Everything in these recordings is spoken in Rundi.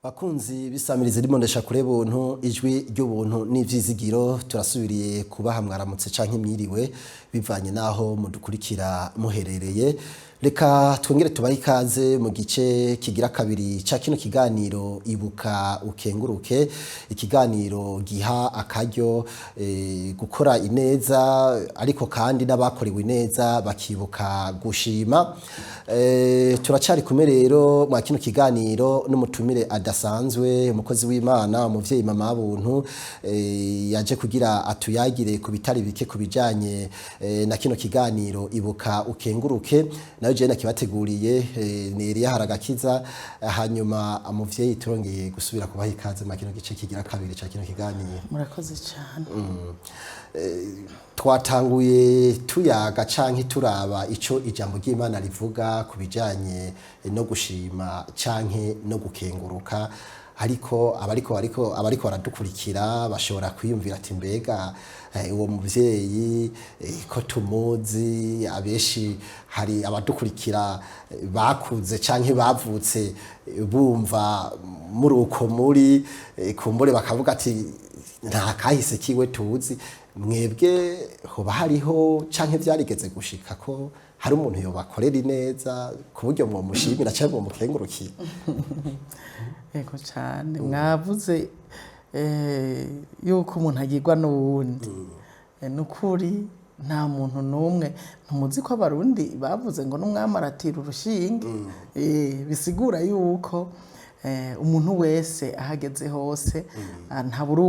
Bakunzi bisamiriza rimondesha kure buntu, ijwi ry'ubuntu n'ivyizigiro, turasubiriye kubaha mwaramutse canke mwiriwe bivanye naho mudukurikira muherereye. Reka twongere tubahe ikaze mu gice kigira kabiri ca kino kiganiro Ibuka Ukenguruke, ikiganiro giha akaryo gukora ineza, ariko kandi n'abakorewe ineza bakibuka gushima. Turacari kumwe rero mwa kino kiganiro n'umutumire adasanzwe, umukozi w'Imana, umuvyeyi mama buntu, yaje kugira atuyagire ku bitari bike ku bijanye na kino kiganiro Ibuka Ukenguruke. Nayo jewe nakibateguriye ni Eliya Haragakiza. Hanyuma umuvyeyi, turongeye gusubira kubaha ikaze mwa kino gice kigira kabiri ca kino kiganiro. Murakoze cyane. Twatanguye tuyaga canke turaba ico ijambo ry'Imana rivuga ku bijanye no gushima canke no gukenguruka, ariko abariko baradukurikira bashobora kwiyumvira ati: "Mbega uwo muvyeyi ko tumuzi?" Abenshi hari abadukurikira bakuze canke bavutse bumva muri uko muri kumbure bakavuga ati: "Nta kahise kiwe tuzi." Mwebwe hoba hariho canke vyarigeze gushika ko hari umuntu yobakorera ineza ku buryo mwomushimira canke mwomukengurukiye? Yego cyane. Mwavuze yuko umuntu agirwa n'uwundi. Ni ukuri nta muntu n'umwe. Ntumuzi ko Abarundi bavuze ngo n'umwami aratira urushinge? Bisigura yuko umuntu wese ahageze hose ntabura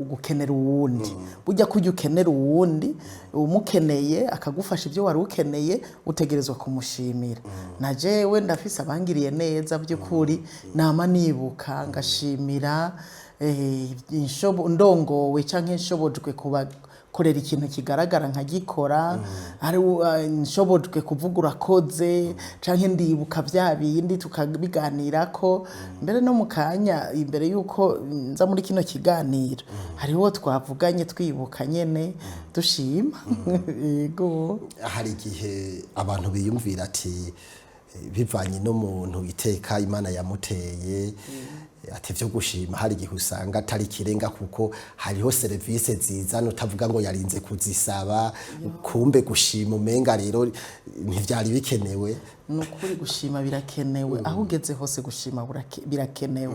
gukenera uwundi. Burya kujya ukenera uwundi, umukeneye akagufasha ibyo wari ukeneye, utegerezwa kumushimira. Na jewe ndafise abangiriye neza by'ukuri, nama nibuka ngashimira. Ndongowe canke nshobojwe kubakorera ikintu kigaragara nkagikora, ari nshobojwe kuvuga urakoze canke ndibuka vya bindi tukabiganirako. Mbere no mu kanya imbere yuko nza muri kino kiganiro, hariho twavuganye twibuka nyene dushima, yego. Hari igihe abantu biyumvira ati bivanye n'umuntu iteka Imana yamuteye, ati vyo gushima hari igihe usanga atari ikirenga, kuko hariho serivisi zizana utavuga ngo yarinze kuzisaba, kumbe gushima umenga rero ntivyari bikenewe. Ni ukuri gushima birakenewe. Aho ugeze hose gushima birakenewe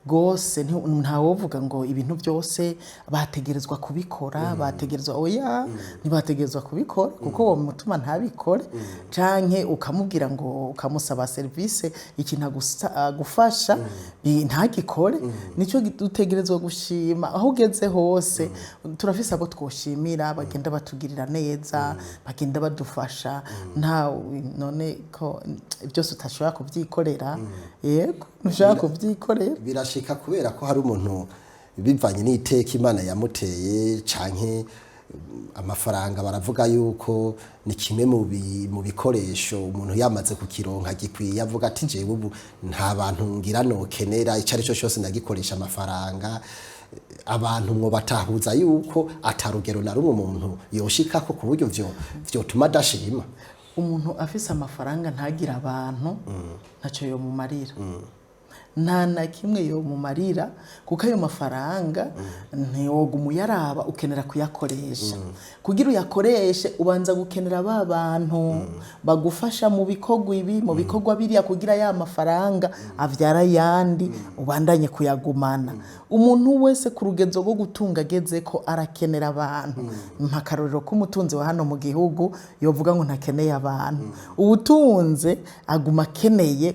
rwose. Ntawovuga ngo ibintu byose bategerezwa kubikora, bategerezwa. Oya, ntibategerezwa kubikora, kuko uwo mutuma ntabikore canke ukamubwira ngo ukamusaba serivisi ikintu agufasha ntagikore. Nicyo dutegerezwa gushima aho ugeze hose. Turafise abo twoshimira bagenda batugirira neza, bagenda badufasha. Nta none ko byose utashobora kubyikorera? Yego, ntushobora kubyikorera. Birashika kubera ko hari umuntu bivanye n'iteka Imana yamuteye canke amafaranga, baravuga yuko ni kimwe mu bikoresho umuntu yamaze kukironka gikwiye, avuga ati: "Jewe ubu nta bantu ngira nokenera, ico ari cyo cyose ndagikoresha amafaranga." Abantu mwo batahuza yuko atarugero na rumwe umuntu yoshikako ku buryo vyo vyotuma adashima? Umuntu afise amafaranga ntagire abantu, ntacyo yomumarira, nta na kimwe yomumarira, kuko ayo mafaranga ntiwoguma uyaraba, ukenera kuyakoresha. Kugira uyakoreshe ubanza gukenera ba bantu bagufasha mu bikorwa ibi, mu bikorwa biriya, kugira ya mafaranga avyara ayandi, ubandanye kuyagumana. Umuntu wese ku rugezo rwo gutunga ageze ko arakenera abantu. Mpa akarorero k'umutunzi wa hano mu gihugu yovuga ngo ntakeneye abantu. Uwutunze aguma akeneye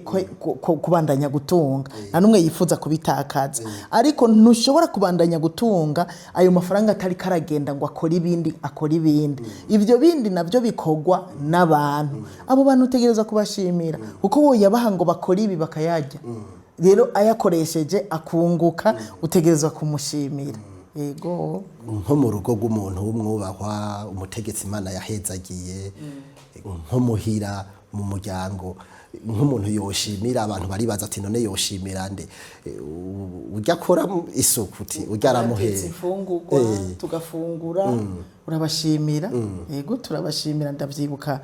kubandanya gutunga, nta n'umwe yifuza kubitakaza. Ariko ntushobora kubandanya gutunga ayo mafaranga atari karagenda ngo akore ibindi, akore ibindi. Ibyo bindi nabyo bikorwa n'abantu. Abo bantu utegereza kubashimira, kuko wowe yabaha ngo bakore ibi bakayarya. Rero ayakoresheje akunguka, utegerezwa kumushimira, yego. Nko mu rugo rw'umuntu w'umwubahwa, umutegetsi Imana yahezagiye, nko muhira. Mu muryango, nk'umuntu yoshimira, abantu baribaza ati: "None yoshimira nde?" Ujya akora isuku, uti ujya Batetse aramuhera. Imfungurwa tugafungura, urabashimira. Yego, turabashimira. Ndavyibuka,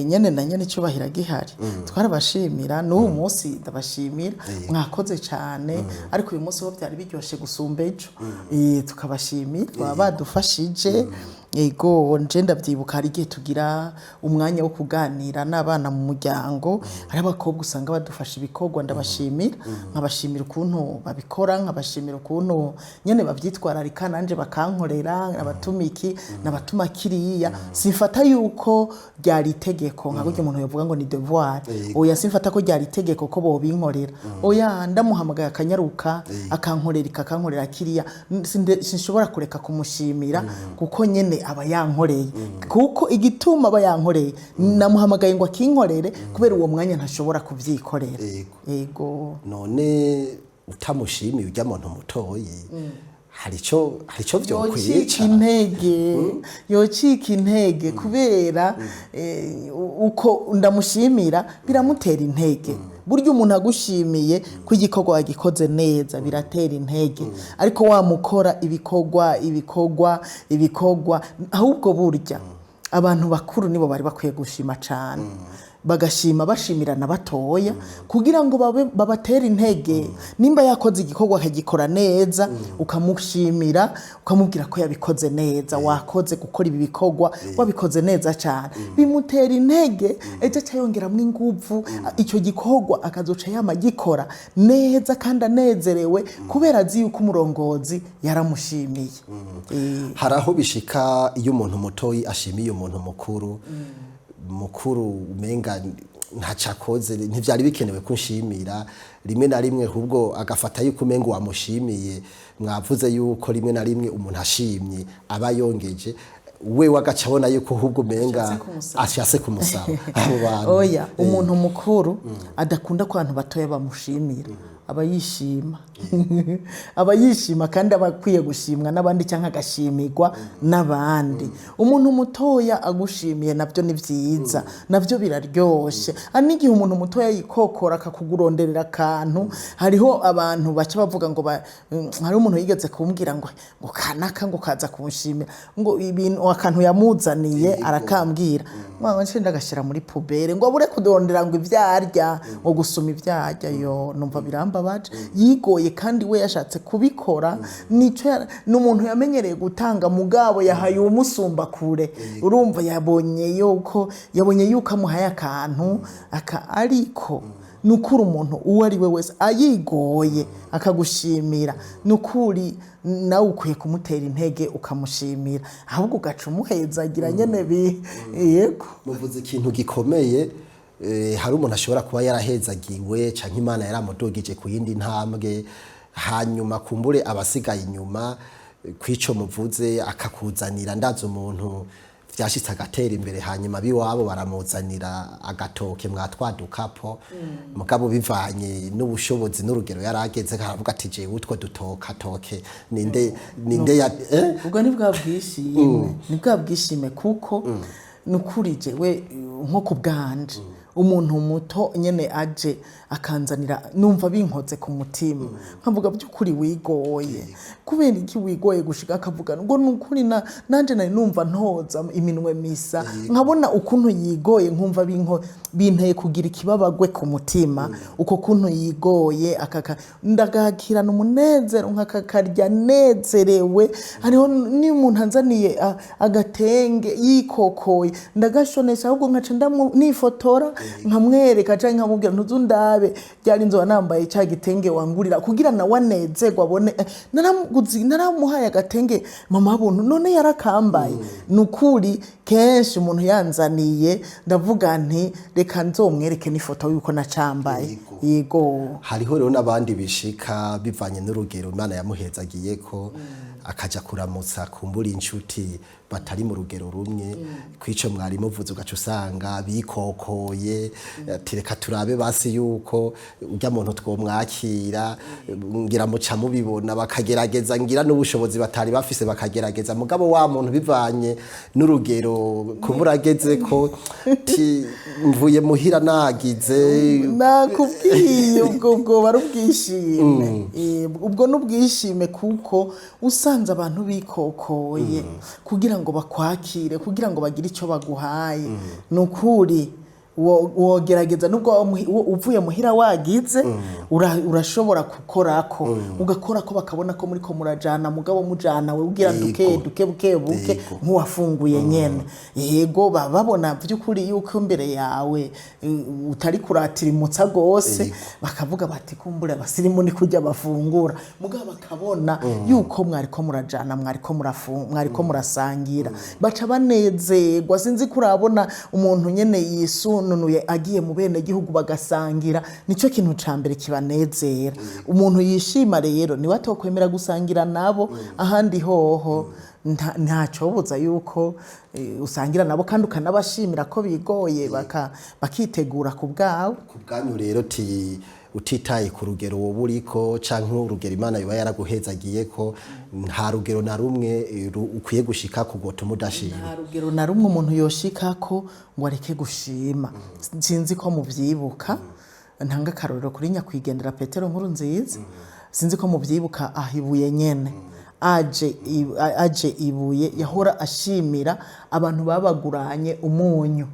nyene na nyene icubahiro gihari, twarabashimira. N'ubu munsi ndabashimira, mwakoze cane, ariko uyu munsi ho byari biryoshe gusumba ejo. Tukabashimira, baba badufashije. Yego, nje ndavyibuka, hari igihe tugira umwanya wo kuganira n'abana mu muryango. Hari abakobwa usanga badufasha ibikorwa, ndabashimira, nkabashimira ukuntu babikora, nkabashimira ukuntu nyene bavyitwararika, nanje bakankorera, abatumiki nabatuma kiriya. Simfata yuko ryari itegeko, nka gutyo umuntu yovuga ngo ni devoir. Oya, simfata ko ryari itegeko ko bobinkorera. Oya, ndamuhamagaye akanyaruka, akankorera iki, akankorera kiriya, sinshobora kureka kumushimira, kuko nyene aba yankoreye. Kuko igituma aba yankoreye, namuhamagaye ngo akinkorere kubera uwo mwanya ntashobora kubyikorera. Yego. None utamushimiye ujya muntu mutoyi, hari ico Yocika vyokwica? intege, yocika intege, kubera uko ndamushimira biramutera intege. Burya umuntu agushimiye ko igikorwa wagikoze neza biratera intege, ariko wamukora ibikorwa, ibikorwa, ibikorwa. Ahubwo burya abantu bakuru nibo bari bakwiye gushima cyane, bagashima, bashimirana batoya, kugira ngo babe babatere intege. Nimba yakoze igikorwa akagikora neza, ukamushimira, ukamubwira ko yabikoze neza, wakoze gukora ibi bikorwa, wabikoze neza cyane, bimutera intege, ejo aca yongeramwo inguvu, icyo gikorwa akazoca yama agikora neza kandi anezerewe, kubera azi yuko umurongozi yaramushimiye. Hari aho bishika iyo umuntu mutoyi ashimiye umuntu mukuru, mukuru umenga ntaco akoze, ntivyari bikenewe ko nshimira. Rimwe na rimwe ahubwo agafata yuko umenga wamushimiye. Mwavuze yuko rimwe na rimwe umuntu ashimye aba yongeje, we wagaca abona yuko ahubwo umenga Ashatse kumusaba. Ashatse kumusaba abo bantu. Oya, umuntu mukuru adakunda ko abantu batoya bamushimira aba yishima, aba yishima, kandi aba akwiye gushimwa n'abandi cyangwa agashimirwa n'abandi. Umuntu mutoya agushimiye nabyo ni byiza, nabyo biraryoshe. Hari n'igihe umuntu mutoya yikokora akakuguronderera akantu. Hariho abantu baca bavuga ngo hariho umuntu yigeze kumbwira ngo kanaka ngo kaza kunshimira, ngo ibintu, akantu yamuzaniye, arakambwira ngo nce ndagashyira muri poubelle, ngo abure kudondera ngo ibyo arya, ngo gusoma ibyo arya. Yo, numva birambabaje. Yigoye kandi we yashatse kubikora, nico ni umuntu yamenyereye gutanga, mugabo yahaye umusumba kure. Urumva yabonye yuko amuhaye akantu aka, ariko ni ukuri umuntu uwo ari we wese ayigoye akagushimira, ni ukuri nawe ukwiye kumutera intege, ukamushimira, ahubwo ugaca umuhezagira nyene bi yego. Muvuze ikintu gikomeye. Hari umuntu ashobora kuba yarahezagiwe canke Imana yaramudugije ku yindi ntambwe, hanyuma kumbure abasigaye inyuma, kw'ico muvuze, akakuzanira. Ndazi umuntu vyashitse agatera imbere, hanyuma biwabo baramuzanira agatoke mwatwadukapo, mugabo bivanye n'ubushobozi n'urugero yarageze, aravuga ati: "Jewe utwo dutoka toke ninde ya?" Ubwo ni bwa bwishime, ni bwa bwishime, kuko ni ukuri jewe nko ku bwanje, umuntu muto nyene aje akanzanira, numva binkoze ku mutima, nkavuga: "By'ukuri wigoye, kubera iki wigoye gushika?" Akavuga ngo: "Ni ukuri nanje nari numva ntoza iminwe misa." Nkabona ukuntu yigoye, nkumva binteye kugira ikibabagwe ku mutima, uko kuntu yigoye akaka, ndagakirana umunezero, nkakakarya nezerewe. Hariho niyo umuntu anzaniye agatenge yikokoye, ndagashonesha, ahubwo nkaca nifotora, nkamwereka canke nkamubwira: "Ntuzu ndabe ryari nzoba nambaye ca gitenge wangurira," kugira nawe anezerwe, abone naramuhaye agatenge mama buntu, none yarakambaye. Ni ukuri kenshi umuntu yanzaniye ndavuga nti: "Reka nzomwereke n'ifoto yuko nacambaye." Yego. Hariho rero n'abandi bishika bivanye n'urugero Imana yamuhezagiye ko Akaja kuramutsa kumbura inshuti batari mu rugero rumwe kwico mwari muvuze, ugaca usanga bikokoye, ati reka turabe basi yuko urya muntu twomwakira, ngira muca mubibona, bakagerageza ngira n'ubushobozi batari bafise bakagerageza, mugabo wa muntu bivanye n'urugero kumbura ageze ko ti mvuye muhira nagize. Nakubwiye, ubwo bwoba ari ubwishime. Ubwo ni ubwishime, kuko usanze abantu bikokoye kugira ngo bakwakire, kugira ngo bagire icyo baguhaye, ni ukuri wogerageza nubwo waba uvuye muhira wagize, urashobora gukorako, ugakorako bakabona ko muriko murajana, mugabo mujana we ugira duke duke, buke buke, nk'uwafunguye nyene. Yego, baba babona by'ukuri yuko imbere yawe utari kuratirimutsa gose, bakavuga bati kumbure abasirimu ni kurya bafungura, mugabo bakabona yuko mwariko murajana, mwariko murasangira, baca banezerwa. Sinzi kurabona umuntu nyene yisununuye agiye mu bene gihugu bagasangira, nico kintu ca mbere kibanezera. Umuntu yishima rero niwe atokwemera gusangira nabo. Ahandi hoho ntacobuza yuko usangira nabo kandi ukanabashimira ko bigoye bakitegura ku bwawe. Ku bwanyu rero, ti utitaye ku rugero wowe uriko canke urugero Imana yoba yaraguhezagiye, ko nta rugero na rumwe ukwiye gushika kugotuma udashima? Nta rugero na rumwe umuntu yoshikako ngo areke gushima. Sinzi ko muvyibuka, ntanga akarorero kuri nyakwigendera Petero Nkuru Nziza. Sinzi ko muvyibuka, aho ibuye nyene aje ibuye, yahora ashimira abantu babaguranye umunyu,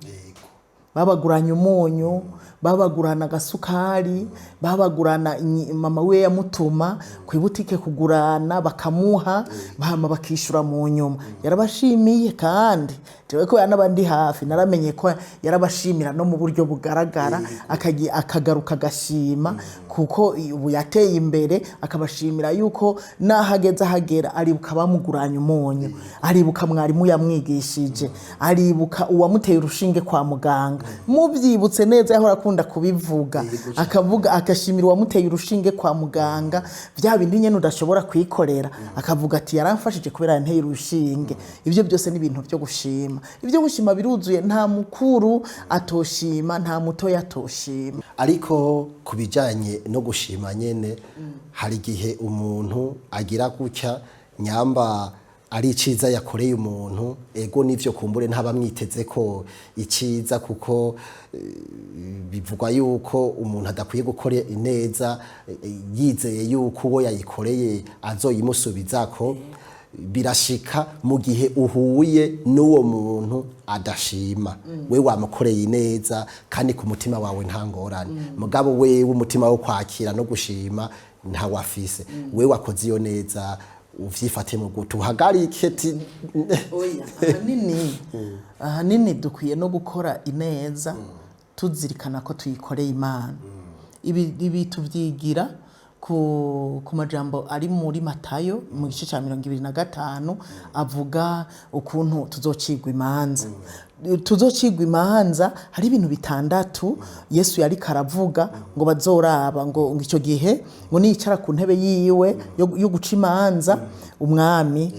babaguranye umunyu, babagurana agasukari, babagurana mama we yamutuma ku ibutike kugurana, bakamuha bahama bakishyura mu nyuma. Yarabashimiye, kandi jewe ko n'abandi hafi naramenye ko yarabashimira no mu buryo bugaragara, akagaruka agashima kuko ubu yateye imbere, akabashimira yuko n'aho ageze ahagera aribuka bamuguranye umunyu, aribuka mwarimu yamwigishije, aribuka uwamuteye urushinge kwa muganga. Mubyibutse neza, yahora akunda kubivuga, akavuga, agashimira uwamuteye urushinge kwa muganga, bya bindi nyene udashobora kwikorera, akavuga ati yaramfashije kubera yanteye urushinge. Ibyo byose ni ibintu byo gushima. Ibyo gushima biruzuye, nta mukuru atoshima, nta mutoya atoshima. Ariko ku bijyanye no gushima nyene, hari igihe umuntu agira gutya, nyamba ari iciza yakoreye umuntu, ego nivyo, kumbure ntabamwiteze ko iciza, kuko bivugwa yuko umuntu adakwiye gukora ineza yizeye yuko uwo yayikoreye azoyimusubizako. Birashika mu gihe uhuye n'uwo muntu adashima, we wamukoreye ineza kandi ku mutima wawe nta ngorane, mugabo wewe umutima wo kwakira no gushima ntawafise, we wakoze iyo neza uvyifate mu gute? Uhagarike ti Oya, ahanini dukwiye no gukora ineza tuzirikana ko tuyikoreye Imana. Ibi tubyigira ku majambo ari muri Matayo mu gice cya 25, avuga ukuntu tuzocigwa imanza. Tuzocigwa imanza, hari ibintu bitandatu Yesu yari karavuga ngo bazoraba, ngo icyo gihe ngo niyicara ku ntebe yiwe yo guca imanza, umwami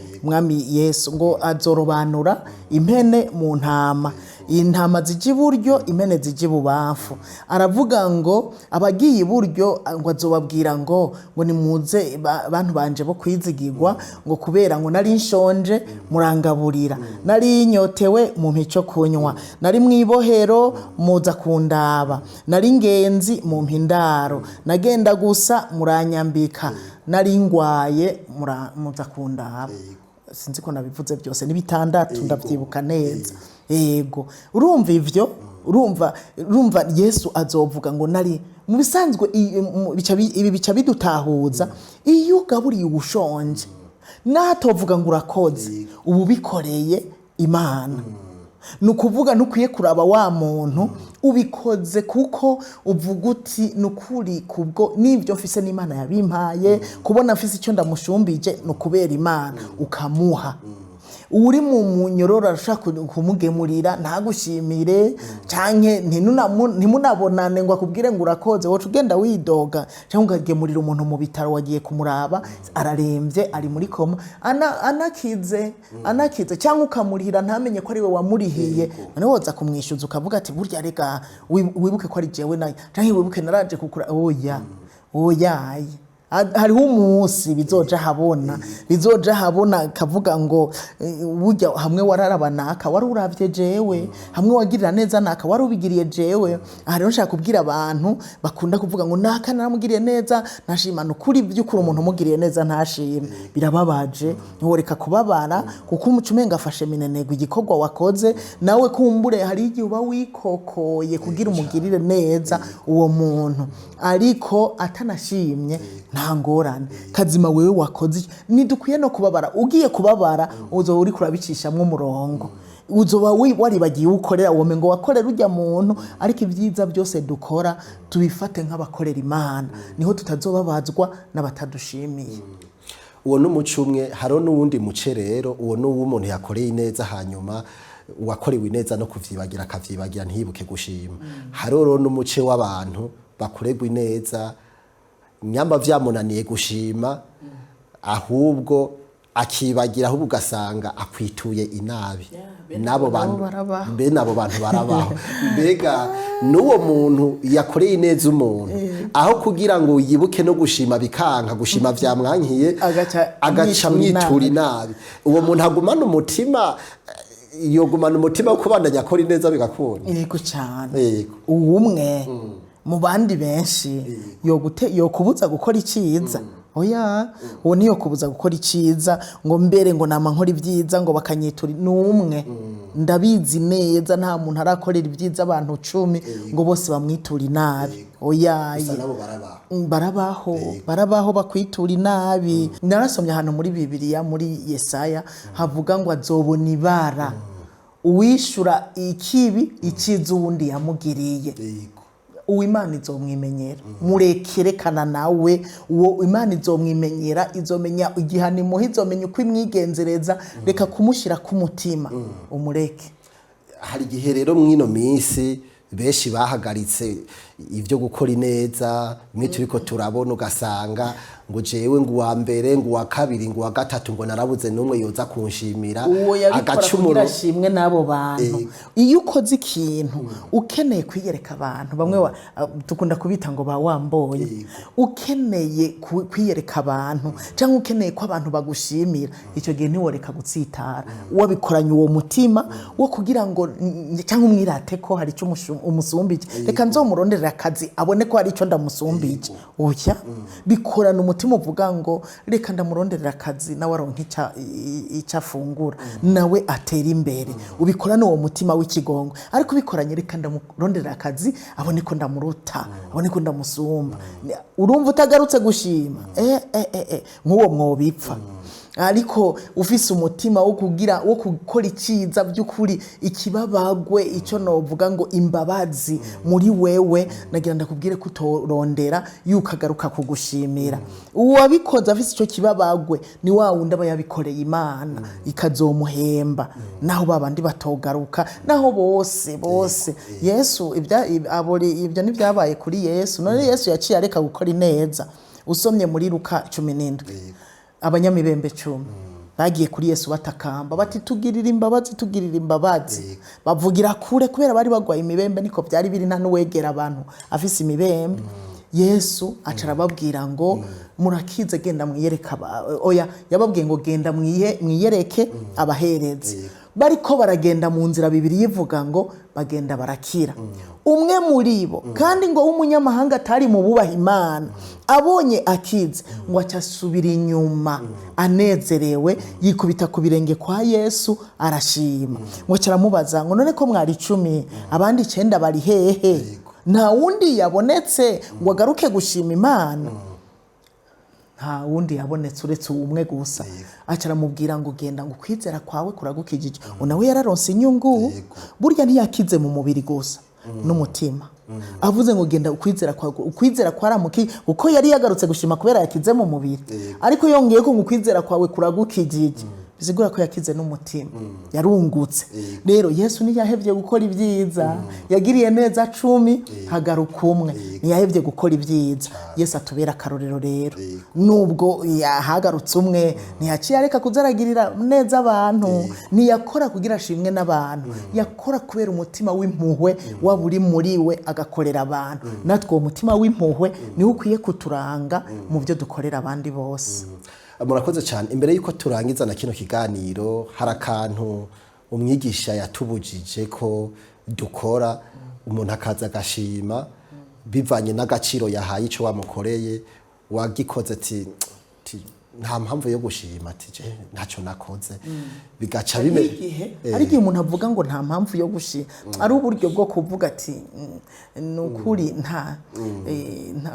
Yesu ngo azorobanura impene mu ntama, intama zijya iburyo, impene zijya ibubamfu. Aravuga ngo abagiye iburyo ngo azobabwira ngo nimuze bantu banje bo kwizigirwa, ngo kubera ngo nari nshonje murangaburira, nari nyotewe mumpa icyo kunywa, nari mu ibohero muza kundaba, nari ngenzi mumpa indaro, nagenda gusa muranyambika, nari ngwaye muza kundaba. Sinzi ko nabivuze byose, ni bitandatu, ndabyibuka neza. Yego, urumva ivyo, urumva Yesu azovuga ngo nari mu bisanzwe ibi bica bidutahuza: iyo ugaburiye ubushonje, natovuga ngo urakoze, uba ubikoreye Imana. Ni ukuvuga ntukwiye kuraba wa muntu, ubikoze kuko uvuga uti ni ukuri kubwo n'ibyo mfise n'Imana yabimpaye, kubona mfise icyo ndamushumbije ni ukubera Imana, ukamuha. Uri mu munyororo arashaka kumugemurira ntagushimire, canke ntimunabonane ngo akubwire ngo urakoze, woca ugenda widoga, canke ukagemurira umuntu mu bitaro wagiye kumuraba araremvye ari muri koma, anakize anakize, cyangwa ukamurihira ntamenye ko ari we wamurihiye, none woza kumwishyuza ukavuga ati burya reka wibuke ko ari jewe nayo, canke wibuke naraje kukura. Oya, oyaye. Hariho umunsi bizoja habona, bizoja habona kavuga ngo burya hamwe wararaba naka wari uravye jewe, hamwe wagirira neza naka wari ubigiriye jewe. Aha rero nshaka kubwira abantu bakunda kuvuga ngo naka naramugiriye neza ntashima. Ukuri by'ukuri umuntu umugiriye neza ntashime, birababaje. Ntiworeka kubabara kuko umuco umenga afashe minenegwe igikorwa wakoze nawe. Kumbure hari igihe uba wikokoye kugira umugirire neza uwo muntu, ariko atanashimye nta ngorane. Kazima wewe wakoze iki? Ntidukwiye no kubabara. Ugiye kubabara uzoba uriko urabicishamwo umurongo, uzoba waribagiye ukorera uwo ngo wakorera ujya muntu. Ariko ibyiza byose dukora tubifate nk'abakorera Imana, niho tutazobabazwa n'abatadushimiye. Uwo ni umuco umwe. Hariho n'uwundi muce rero, uwo ni uw'umuntu yakoreye ineza, hanyuma uwakorewe ineza no kuvyibagira akavyibagira, ntiyibuke gushima. Hariho rero n'umuce w'abantu bakorerwa ineza, nyamba vyamunaniye gushima, ahubwo akibagira, ahubwo ugasanga akwituye inabi. N'abo bantu barabaho. Mbe abo bantu barabaho. Mbega n'uwo muntu yakoreye ineza umuntu, aho kugira ngo yibuke no gushima bikanka, gushima vyamwankiye, agaca agaca amwitura amwitura inabi, uwo muntu agumana umutima, yogumana umutima wo kubandanya akora ineza bigakunda? Yego cyane. Uwumwe mu bandi benshi yogute yokubuza gukora icyiza? Oya, uwo niyo kubuza gukora icyiza ngo mbere ngo nama nkora ibyiza ngo bakanyitura. Ni umwe, ndabizi neza, nta muntu arakorera ibyiza abantu 10 ngo bose bamwiture inabi. Oya. Gusa nabo barabaho. Barabaho, barabaho bakwitura inabi. Narasomye ahantu muri Bibiliya, muri Yesaya, havuga ngo azobona ibara uwishura ikibi icyiza uwundi yamugiriye. Uwo Imana izomwimenyera, murekerekana nawe uwo Imana izomwimenyera, izomenya igihano imuha, izomenya uko imwigenzereza. Reka kumushyira ku mutima, umureke. Hari igihe rero mw'ino minsi benshi bahagaritse ibyo gukora ineza. Bimwe turiko turabona, ugasanga ngo jewe ngo uwa mbere, ngo uwa kabiri, ngo uwa gatatu, ngo narabuze n'umwe yoza kunshimira. Uwo yabikora Agacumuro. kugira ashimwe n'abo bantu. Iyo ukoze ikintu ukeneye kwiyereka abantu, bamwe dukunda kubita ngo ba wamboye, ukeneye kwiyereka abantu cyangwa ukeneye ko abantu bagushimira, icyo gihe ntiworeka gutsitara. Wabikoranye uwo mutima wo kugira ngo cyangwa umwirate ko hari icyo umusumbije, reka nzomuronderera akazi abone ko hari icyo ndamusumbije. Oya, bikorana umutima uvuga ngo reka ndamuronderera akazi nawe aronke icyo afungura, nawe atera imbere. Ubikorana uwo mutima w'ikigongo, ariko ubikoranye reka ndamuronderera akazi abone ko ndamuruta, abone ko ndamusumba, urumva utagarutse gushima, nk'uwo mwobipfa. Ariko ufise umutima wo kugira, wo gukora icyiza by'ukuri, ikibabagwe, icyo novuga ngo imbabazi muri wewe, nagira ndakubwire ko utorondera yuko agaruka kugushimira. Uwabikoze afise icyo kibabagwe ni wa wundi aba yabikoreye Imana, ikazomuhemba naho babandi batogaruka, naho bose bose. Yesu ibyo ntibyabaye kuri Yesu. None Yesu yaciye areka gukora ineza? Usomye muri Luka 17, abanyamibembe 10 bagiye kuri Yesu batakamba bati tugirire imbabazi, tugirire imbabazi. Bavugira kure kubera bari bagwaye imibembe, niko byari biri, nta n'uwegera abantu afise imibembe. Yesu aca arababwira ngo murakize, genda mwiyereke oya, yababwiye ngo genda mwiyereke abaherezi. Bariko baragenda mu nzira, Bibiri ivuga ngo bagenda barakira. Umwe muri bo kandi ngo w'umunyamahanga atari mu bubaha Imana, abonye akize, ngo aca asubira inyuma anezerewe, yikubita ku birenge kwa Yesu arashima. Ngo aca aramubaza ngo none ko mwari 10, abandi 9 bari hehe? Nta wundi yabonetse ngo agaruke gushima Imana? Nta wundi yabonetse uretse umwe gusa. Aca aramubwira ngo genda, ngo ukwizera kwawe kuragukijije. Nawe yararonse inyungu. Burya ntiyakize mu mubiri gusa, n'umutima. Avuze ngo genda ukwizera kwawe, ukwizera kwaramuki, kuko yari yagarutse gushima kubera yakize mu mubiri, ariko yongeye ko ngo ukwizera kwawe kuragukijije. Bisigura ko yakize n'umutima, yarungutse. Rero Yesu ntiyahevye gukora ibyiza, yagiriye neza 10, hagaruka umwe, ntiyahevye gukora ibyiza. Yesu atubera akarorero rero, nubwo yahagarutse umwe, ntiyaciye areka kuzaragirira neza abantu. Ntiyakora kugira ashimwe n'abantu, yakora kubera umutima w'impuhwe waba uri muri we, agakorera abantu. Natwe uwo mutima w'impuhwe niwo ukwiye kuturanga mu byo dukorera abandi bose. Murakoze cyane. Imbere y'uko turangiza na kino kiganiro, hari akantu umwigisha yatubujije ko dukora. Umuntu akaza agashima bivanye n'agaciro yahaye icyo wamukoreye, wagikoze, ati nta mpamvu yo gushima, ati je ntacyo nakoze, bigaca bime. Hari igihe umuntu avuga ngo nta mpamvu yo gushima, ari uburyo bwo kuvuga ati ni ukuri nta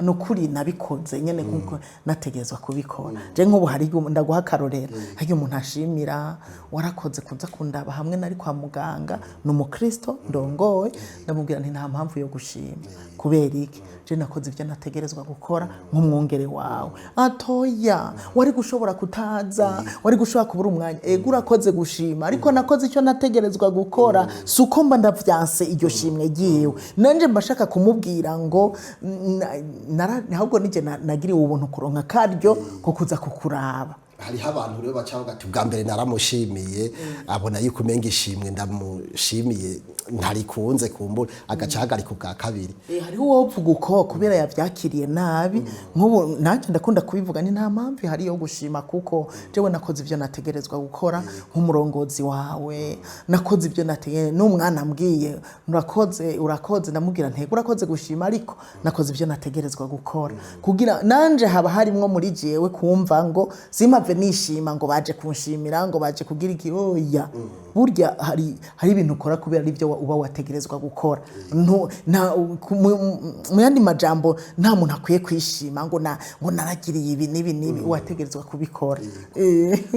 ni ukuri nabikoze nyene nkuko nategerezwa kubikora. Je nk'ubu hari igihe ndaguha akarorero, hari igihe umuntu ashimira, warakoze kuza kundaba hamwe nari kwa muganga, ni umukristo ndongoye, ndamubwira nti nta mpamvu yo gushima. Kubera iki? Je nakoze ibyo nategerezwa gukora nk'umwungere wawe. Atoya, wari gushobora kutaza, wari gushobora kubura umwanya. Ego, urakoze gushima, ariko nakoze icyo nategerezwa gukora. Si uko mba ndavyanse iryo shimwe ryiwe, nanje mba shaka kumubwira ngo ahubwo nije nagiriwe ubuntu kuronka karyo ko kuza kukuraba. Hariho abantu rero baca bavuga ati ubwa mbere naramushimiye, abona yuko umenga ishimwe ndamushimiye ntarikunze, kumbura agaca ahagarika ubwa kabiri. Hariho uwopfuga uko kubera yavyakiriye nabi. Nk'ubu nanjye ndakunda kubivuga, ni nta mpamvu ihari yo gushima, kuko jewe nakoze ibyo nategerezwa gukora nk'umurongozi wawe, nakoze ibyo nategerezwa. N'umwana ambwiye urakoze, urakoze, ndamubwira ntego urakoze gushima, ariko nakoze ibyo nategerezwa gukora, kugira nanje haba harimwo muri jewe kumva ngo simpave nishima ngo baje kunshimira, ngo baje kugira iki. Oya, burya hari ibintu ukora kubera ari byo uba wategerezwa gukora. Mu yandi majambo, nta muntu akwiye kwishima ngo ngo naragiriye ibi n'ibi n'ibi, wategerezwa kubikora.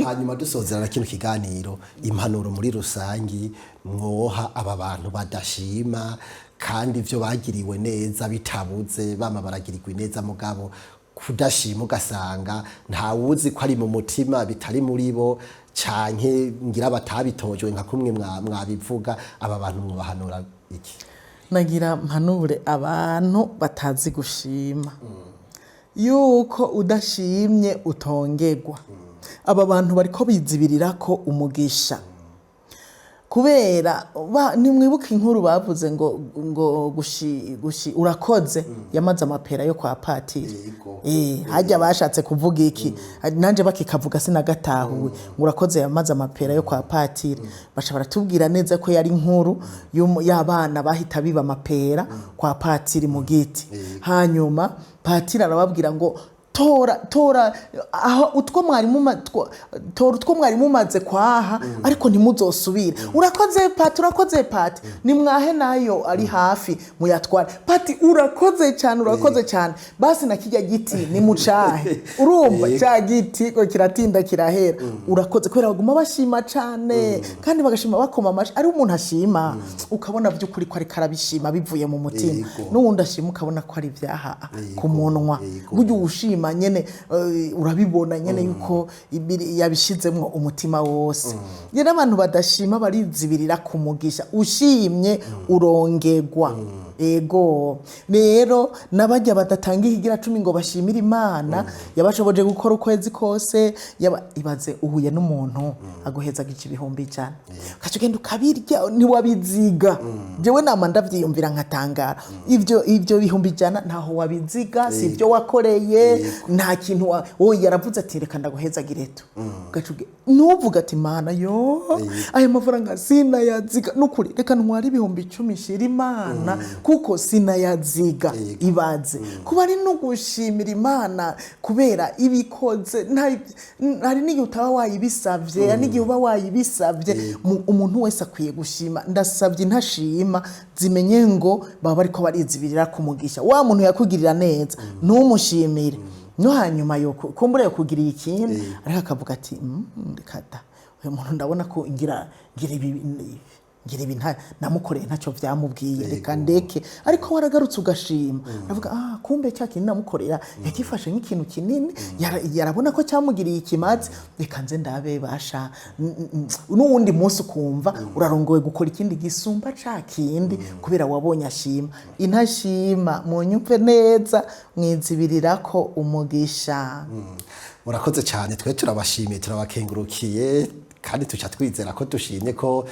Hanyuma dusozera na kino kiganiro, impanuro muri rusangi mwoha aba bantu badashima kandi ibyo bagiriwe neza bitabuze, bama baragirirwa neza, mugabo kudashima ugasanga ntawuzi ko ari mu mutima bitari muri bo, canke ngira batabitojwe nka kumwe mwabivuga, aba bantu mwobahanura iki? Nagira mpanure abantu batazi gushima yuko udashimye utongerwa. Aba bantu bariko bizibirira ko umugisha, kubera nimwibuke inkuru bavuze ngo gushi, gushi urakoze yamaze amapera yo kwa patiri. Hajya bashatse kuvuga iki? Nanje bakikavuga sinagatahuwe, ngo urakoze yamaze amapera yo kwa patiri. Baca baratubwira neza ko yari inkuru y'abana bahita biba amapera kwa patiri mu giti. Hanyuma patiri arababwira ngo tora, tora aho utwo mwari tora utwo mwari mumaze kwaha, ariko ntimuzosubire. Urakoze pati, urakoze pati, nimwahe nayo ari hafi muyatware. Pati, urakoze cyane, urakoze cyane, basi na kijya giti nimucahe. Urumva cya giti ko kiratinda kirahera. Urakoze, kubera baguma bashima cyane kandi bagashima bakoma amashi. Ari umuntu ashima ukabona by'ukuri ko ariko arabishima bivuye mu mutima, n'uwundi ashima ukabona ko ari ibyaha ku munwa. Burya uwushima nyene urabibona nyene yuko yabishizemwo umutima wose. Rero abantu badashima barizibirira ku mugisha. Ushimye urongerwa. Ego, rero n'abajya badatanga ikigira cumi ngo bashimire Imana yabashoboje gukora ukwezi kose, ibaze uhuye n'umuntu aguhezaga 100,000, ukaca ugenda ukabirya, ntiwabiziga. Jewe nama ndavyiyumvira nkatangara, ivyo 100,000 ntaho wabiziga, si ibyo wakoreye, nta kintu wowe yaravuze ati reka ndaguhezagire tu, ugaca ntuvuge ati Mana yo, aya mafaranga sinayaziga, nukuri reka ntware 10,000 nshira Imana kuko sinayaziga. Ibaze kuba ari no gushimira Imana kubera ibikoze, hari n'igihe utaba wayibisavye, hari n'igihe uba wayibisavye. Umuntu wese akwiye gushima. Ndasabye intashima zimenye ngo baba bariko barizibirira kumugisha. Wa muntu yakugirira neza ntumushimire, no hanyuma yo kumbura yakugiriye ikindi, ariko akavuga ati reka da, uyu muntu ndabona ko ngira ibi Ngira ibi namukoreye ntacyo vyamubwiye, reka ndeke. Ariko waragarutse ugashima, aravuga: "Ah, kumbe cya kintu namukorera yagifashe nk'ikintu kinini, yarabona ko cyamugiriye ikimazi, reka nze ndabe basha." N'uwundi munsi ukumva urarongowe gukora ikindi gisumba ca kindi, kubera wabonye ashima. Intashima, munyumve neza, mwizibirirako umugisha. Murakoze cyane, twe turabashimiye, turabakengurukiye, kandi tuca twizera ko dushimye ko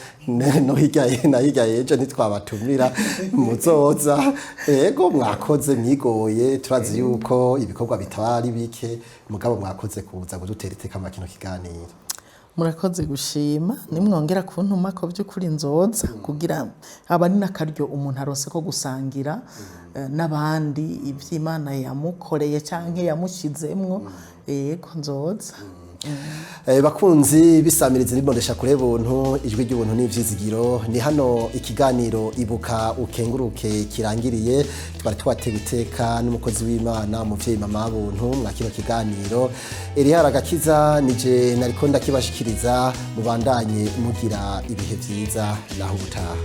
no hirya na hirya y'ejo ntitwabatumira muzoza. Ego, mwakoze, mwigoye, turazi yuko ibikorwa bitaba ari bike, mugabo mwakoze kuza kudutera iteka mu kino kiganiro. Murakoze gushima. Nimwongera kuntuma ko by'ukuri nzoza, kugira aba ari n'akaryo umuntu arose ko gusangira n'abandi iby'Imana yamukoreye cyangwa yamushyizemwo. Yego, nzoza. Bakunzi bisamiriza n'imbonesha kure buntu, ijwi ry'ubuntu n'ivyizigiro, ni hano ikiganiro Ibuka Ukenguruke kirangiriye. Twari twatewe iteka n'umukozi w'Imana, umuvyeyi mama buntu. Mwa kino kiganiro, Erihara Agakiza nije nariko ndakibashikiriza. Mubandanye mugira ibihe vyiza, naho ubutaha.